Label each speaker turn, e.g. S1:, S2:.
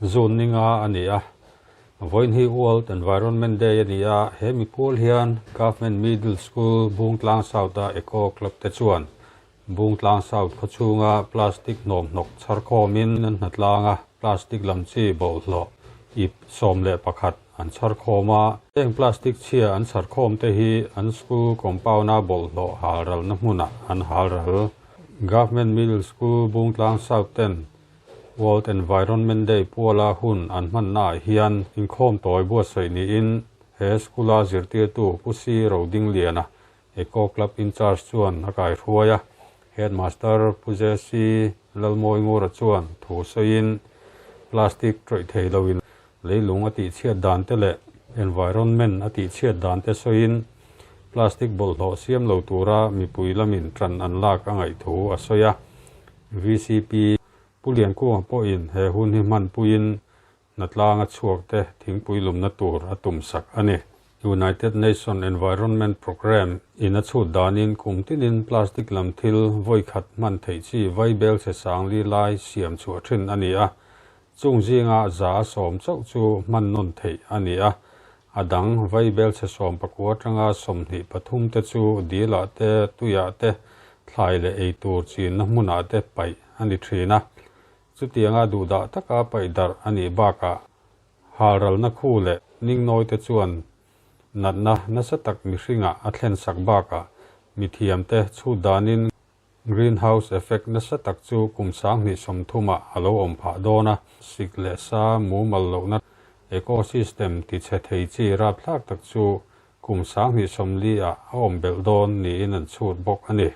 S1: June ni nga a ni a, vawiin hi World Environment Day a ni a, he mipual hian Government Middle School Bungtlang South-a Eco Club te chuan Bungtlang South khawchhunga plastic hnawmhnawk chhar khawmin an hnatlang a, plastic lam chi bawlhhlawh ip 11 an chhar khawm a. Heng plastic chhia an chhar khawm te hi an school compound-a bawlhhlawh halralna hmunah an halral. Government Middle School Bungtlang South ten World Environment Day puala hun an hmannaah hian inkhawm tawi buatsaih niin he school-a zirtirtu Pu Si Rodingliana Eco Club in-charge chuan a kaihruai a, Headmaster Pu JC Lalmawi Ngura chuan thu sawiin plastic tawih thei loin leilung a tihchhiat dan te leh environment a tihchhiat dan te sawiin plastic bawlhhlawh siam lo tura mipui lamin tan an lak a ngaih thu a sawi a. VCP Pu Liankunga pawhin he hun hi hmanpuiin Hnatlanga chhuakte thingpui lumna tur a tumsak a ni. United Nation Environment Programme in a chhut danin kum tinin plastic lam thil vawi khat hman theih chi vaibel chhe sang li lai siam chhuah thin a ni a, chung zinga 100 chauh chu hman nawn theih a ni a, a dang vaibel chhe 14 atanga 23 te chu dilah te, tuiah te, thlai leh eitur chinna hmunah te paih a ni thin a. Chutianga duhdah taka paih darh a nih bakah halralna khu leh ningnawi te chuan natna nasa tak mihringah a thlensak bakah mithiamte chhut danin greenhouse effect nasa tak chu kum 2030ah a lo awm phah dawn a, sik leh sa mumal lohna ecosystem tichhe thei chi rapthlak tak chu kum 2040ah a awm belh dawn niin an chhut bawk a ni.